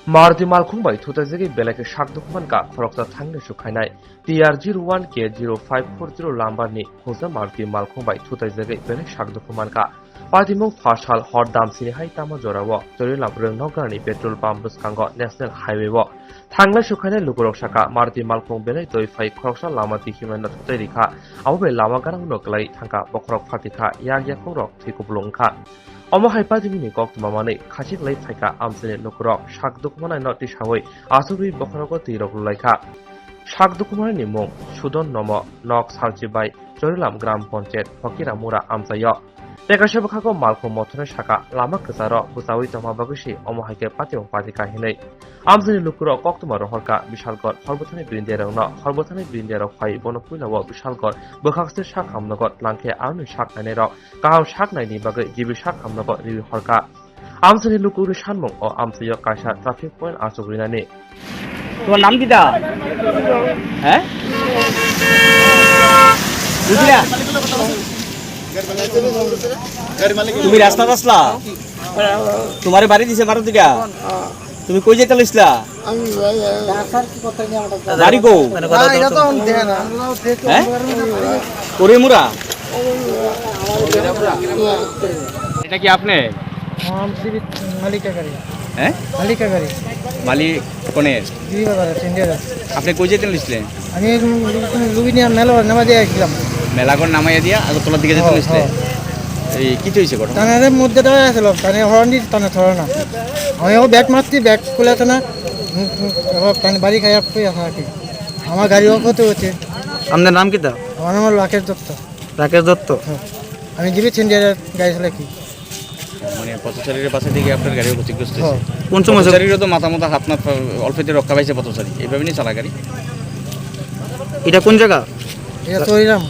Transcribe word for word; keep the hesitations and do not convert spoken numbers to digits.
Maruti malkhung bai thutaijagwi belai khe sak dukhu mankha khoroksa thangni sukhainai. T R zero one K zero five four zero lambar ni hwnsa Maruti malkhung bai thutaijagwi belai sak dukhu mankha. Patimung phasal hor damsini hai tamo jorao Chorilam rwngnokgarni petrol pump bwskango National Highway o thanglai sukhainai lukurok sakha Maruti malkhung belai doi phai khoroksa lama tikhimano thutai rikha. Abo bai lama ganangno kwlai thangkha, bokhorok phatikha, yak yakungrok thwi kupulung wngkha. Omo hai patimungni koktwma manwi khachik lai phaikha amchaini lukurok sak dukhu manaino tisawi achugwi bokhorogo twirok lulaikha. Sak dukhu manaini mung Sudon Nomo, nok Salchibai, Chorilam Gram Panchayat, Phokiramura amchaio. Tei kaisa bwkhago malkhung mothornai sakha, lama kwcharo bwchaui tongma bagwi se omo hai khe patimung patikha hinwi. Amchaini lukurok koktwma rohorkha Bishalgarh horbwthani brindiarokno, horbwthani brindiarok phai bono puilao Bishalgarh bwkhakse sak hamnogo twlangkhe aroni sak nainairok kaham sak naini bagwi G B sak hamnogo riwi horkha. Amchaini lukurokni sanmung o amchaio kaisa traffic point achuk rinani. তোমার নাম কিতা? হ্যাঁ? বুঝলা? তুমি রাস্তাত আসলা? তোমারে বাড়ি দিছে বারো দিকা? তুমি কই যেতে লইছলা? আমি ভাই, বাড়ি কো? না, এটা তো আমি দেখে না। হ্যাঁ? ওরে মুরা? এটা কি আপনি? আমার দিদি মালিকা গাড়ি। হ্যাঁ? মালিকা গাড়ি। মালিক কোনের? দিদি বাজারে, সিন্ডিয়ারে। আপনি কই যেতে নিছিলেন? আমি লুবিনিয়া মেলা নামা দিয়ে আসলাম। মেলাঘর নামাইয়া দিয়া আগরতলার দিকে যেতে হ্যাঁ, নিছিলেন? হ্যাঁ। এই কি হয়েছে ঘটনা? তানের মধ্যে দেওয়া আছিল, তানে হর্ন দিতে তানে ধরে না। আমি ও ব্যাট মারছি, ব্যাট খুলে তো না। হুম, হুম, এবার তানে বাড়ি খাইয়া পুই আসা আর কি। আমার গাড়িও ক্ষতি হচ্ছে। আপনার নাম কিতা? আমার নাম রাকেশ দত্ত। রাকেশ দত্ত। হ্যাঁ। আমি জিবি সিন্ডিয়ারের গাড়ি চালাকি। মানে পথচারীর পাশে থেকে আপনার গাড়িও ক্ষতিগ্রস্ত হ্যাঁ। হয়েছে? কোন সময়? পথচারীরও তো মাথা মাথা হাত মাথা অল্পেতে রক্ষা পাইছে পথচারী, এইভাবে নিয়ে চালা গাড়ি। এটা কোন জায়গা? এটা চরিরাম।